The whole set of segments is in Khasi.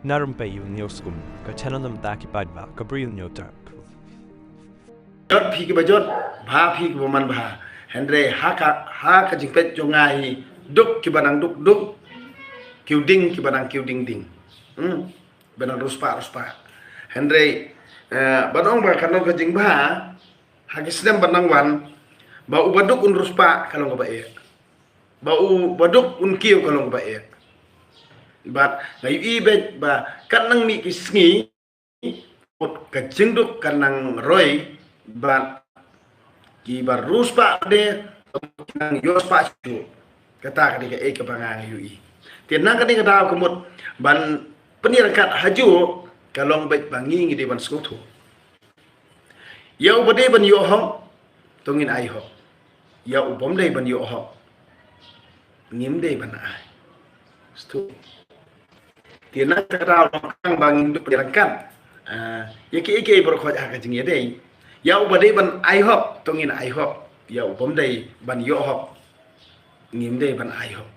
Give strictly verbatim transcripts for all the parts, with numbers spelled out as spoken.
Narum pei u niu skum ka channel nam ta ki paidbah ka briew niu terk. Jot phi ki ba jot, bha phi ki ba man bha. Hynrei ha ka, ha ka jingpeit jong nga hi, duk ki ba nang duk duk, ki u ding ki ba nang ki u ding ding. Hmm. Ba nang ruspah ruspah. Hynrei, eh, ba nang ba ka nang ka jingbha, ha ki snem ba nang wan, ba u ba duk un ruspah ka long ka ba eh. Ba u ba duk un kiew ka long ka ba eh. Bad nga ïohi beit ba kan nang mih ki sngi, ka jingduk kan nang roi, bad ki ba ruspah de, nang ïoh spah shuh. Kata ka dei ka eh ka ba nga ïohi. Te nang ka dei ka daw ka mut ban pynïarangkat hajuh, ka long beit ba ngi ngi dei ban sngewthuh. Ïa u ba dei ban ïoh hok, to ngin ai hok. Ïa u bym dei ban ïoh hok, ngim dei ban ai. Stu. Te nang ka daw long kang ba ngin duk pynïarangkat. Ah, ïa ki, ïa ki baroh khoit ha ka jingïadei. Ïa u ba dei ban ai hok, to ngin ai hok. Ïa u bym dei ban ïoh hok, ngim dei ban ai hok.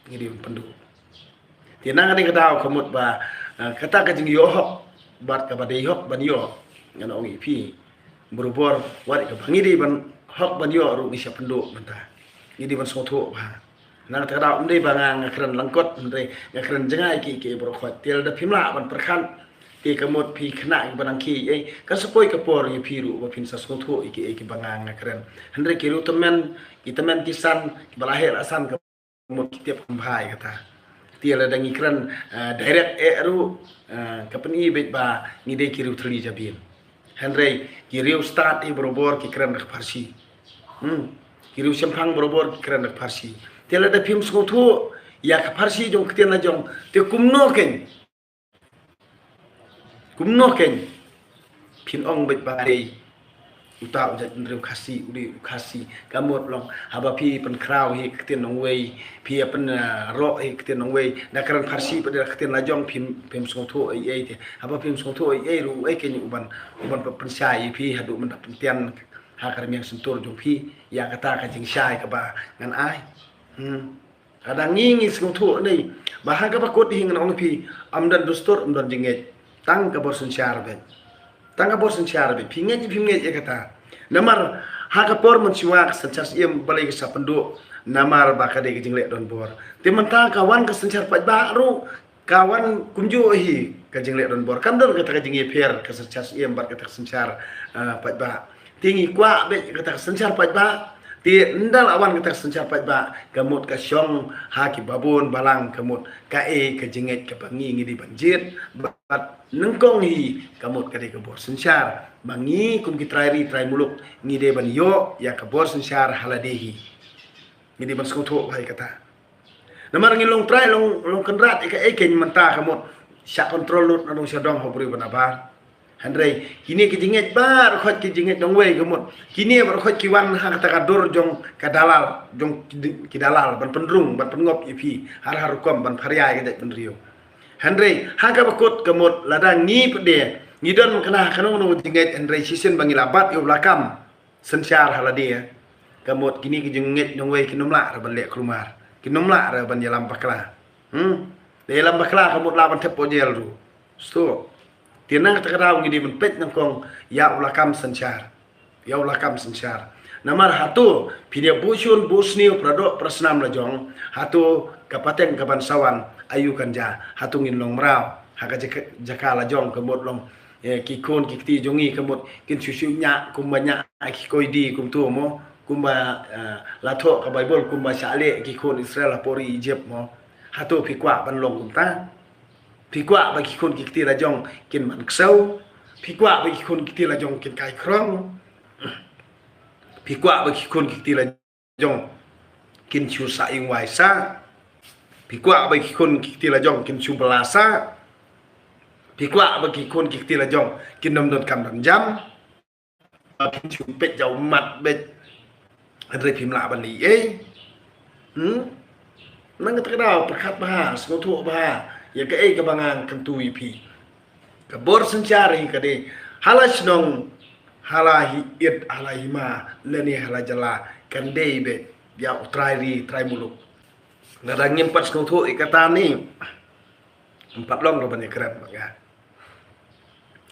Ngi dei ban pynduh. Te nang ka dei ka daw ka mut ba, ah, kata ka jingïoh hok bad ka ba dei hok ban ïoh. Ngan ong ïa phi, barabor wat ka ba ngi dei ban hok ban ïoh ruh ngi sa pynduh mynta. Ngi dei ban sngewthuh ba nang kata ka daw ym dei ba nga, nga kren lyngkot, hynrei nga kren jngai ki, ki baroh khoit. Te lada phim lah ban pyrkhat, te ka mut phi khynnah ki ba nang ki, eh, ka sa poi ka por ïa phi ruh ba phin sa sngewthuh ïa ki, eh, ki ba nga, nga kren. Hynrei ki riew tymmen, ki tymmen ki san, ki ba la heh la san ka mut ki tip kham bha ïa kata. Te lada ngi kren, eh, direct eh ruh, eh, ka pyni beit ba ngi dei ki riew thylli jabieng. Hynrei ki riew stad hi barabor ki kren da ka pharshi. Hmm. Ki riew shemphang barabor ki kren da ka pharshi. Te lada phim sngewthuh ïa ka pharshi jong ka ktien la jong, te kumno kein, kumno kein phin ong beit ba dei uta u jaitbynriew Khasi, u dei u Khasi. Ka mut long haba phi pynkhraw hi ka ktien nongwei, phi ïa pyn, ah, roh hi ka ktien nongwei, da kren pharshi pat da ka ktien la jong phim, phim sngewthuh ei ei te. Haba phim sngewthuh ei ei ruh ei kein u ban, u ban pynshai ïa phi haduh mynta pyntian ha ka rmiang syntur jong phi ïa kata ka jingshai ka ba ngan ai. Hmm. Lada ngi ngi sngewthuh ne ba ha ka ba kut hi ngan ong phi, ym don dustur, ym don jingngeit. Tang ka bor synshar beit. Tang ka bor synshar beit. Phi ngeit, phi ngeit ïa kata. Namar ha ka por mynshuwa ka synshar siem balei ka sa pynduh, namar ba ka dei ka jingleh donbor. Te mynta ka wan ka synshar paidbah ruh ka wan kumjuh hi ka jingleh donbor. Kam don kata ka jingïapher ka synshar siem bad kata ka synshar, ah, paidbah. Te ngi kwah beit kata ka synshar paidbah. Te ynda la wan kata ka synshar paidbah, ka mut ka shong ha ki babun balang, ka mut kaei ka jingngeit ka ba ngi ngi dei ban jied. Bad nyngkong hi ka mut ka dei ka bor synshar ba ngi kum ki trai ri trai muluk ngi dei ban ïoh ïa ka bor synshar ha lade hi. Ngi dei ban sngewthuh bha ïa kata. Namar ngi long trai long, long kynrad ïa kaei kein mynta ka mut shah kontrol lut na dong sha dong ha u briew ba nabar. Hynrei kine ki jingngeit baroh khoit ki jingngeit nongwei ka mut. Kine baroh khoit ki wan ha kata ka dur jong ka dalal, jong ki, ki dalal ban pynrung, ban pynngop ïa phi, har har rukom ban pharia ïa ka jaitbynriew. Hynrei ha ka ba kut ka mut lada ngi pat de ngi don kane kano kano jingngeit, hynrei shisien ba ngi la bat ïa u lakam synshar ha lade, ka mut kine ki jingngeit nongwei kin ym lah re ban leh kulmar, kin ym lah re ban ïalam bakla. Hmm. Da ïalam bakla ka mut lah ban thep hapoh jel ruh. Stu. Te nang kata ka daw ngi dei ban peit nyngkong ïa u lakam synshar. Ïa u lakam synshar. Namar hato phin ïa buh shun buh sniew para doh para snam la jong, hato ka pateng ka ban sa wan aïu kan jia, hato ngin long mraw ha ka jaka, jaka la jong ka mut long, eh, ki khun ki kti jong ngi ka mut kin shu shu ñiah kumba ñiah ki koidi kumto mo, kumba, eh, la thoh ka Baibl kumba shah leh ki khun Israel hapoh ri Egypt mo. Hato phi kwah ban long kumta? Phi kwah ba ki khun ki kti la jong kin man ksew? Phi kwah ba ki khun ki kti la jong kin kai khrong? Phi kwah ba ki khun ki kti la jong kin shu sah ïing wai sah? Phi kwah ba ki khun ki kti la jong kin shu bylla sah? Phi kwah ba ki khun ki kti la jong kin ym don kam don jam? Ba kin shu peit jaw mat beit. Hynrei phim lah ban leh ei. Hmm? Nang kata ka daw pyrkhat bha, sngewthuh bha ïa kaei ka ba ngan kyntu ïa phi. Ka bor synshar hi ka dei ha la shnong, ha la hi it, ha la hima lane ha la jylla, kan dei beit ïa u trai ri trai muluk. Lada ngim pat sngewthuh ïa kata ne, Ym pat long ruh ban ïakren bad nga.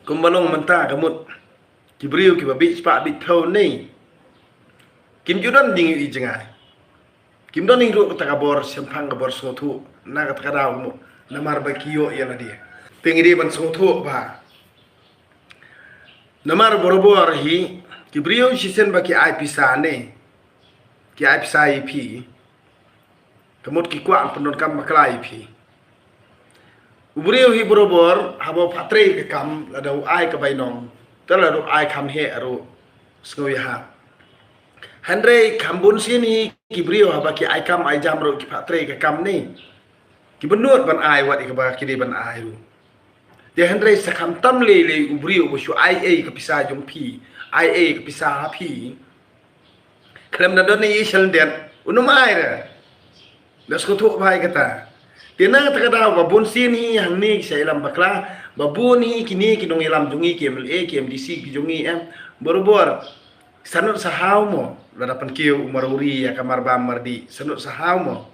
Kumba long mynta ka mut ki briew kiba bit spah bit phew ne, kim ju don jingïohi jngai. Kim don ïing ruh kata ka bor shemphang, ka bor sngewthuh na kata ka daw ka mut. Namar ba ki ïoh ïa lade. Te ngi dei ban sngewthuh ba namar barabor hi ki briew shisien ba ki ai pisa ne, ki ai pisa ïa phi, ka mut ki kwah pyndonkam bakla ïa phi. U briew hi barabor haba u phah trei ka kam, lada u ai ka bainong, te lada u ai kham heh ruh, sngew ïa ha. Hynrei kham bun sien hi ki briew haba ki ai kam ai jam ruh, ki phah trei ka kam ne, ki bynnud ban ai wat ïa kaba ki dei ban ai ruh. Te hynrei sa kham tam lei lei u briew ba shu ai ei ka pisa jong phi, ai ei ka pisa ha phi. Khlem da don ei shalyndet, un ym ai re. Da sngewthuh bha ïa kata. Te na kata ka daw ba bun sien hi hangne ki sa ïalam bakla, ba bun hi kine ki nongïalam jong ngi, ki M L A, ki M D C ki jong ngi em, barabor sa nud sa haw mo lada pynkiew u marwuri ïa ka marbam mardih, sa nud sa haw mo.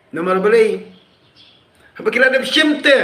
Namar balei? Haba ki la dep shim te,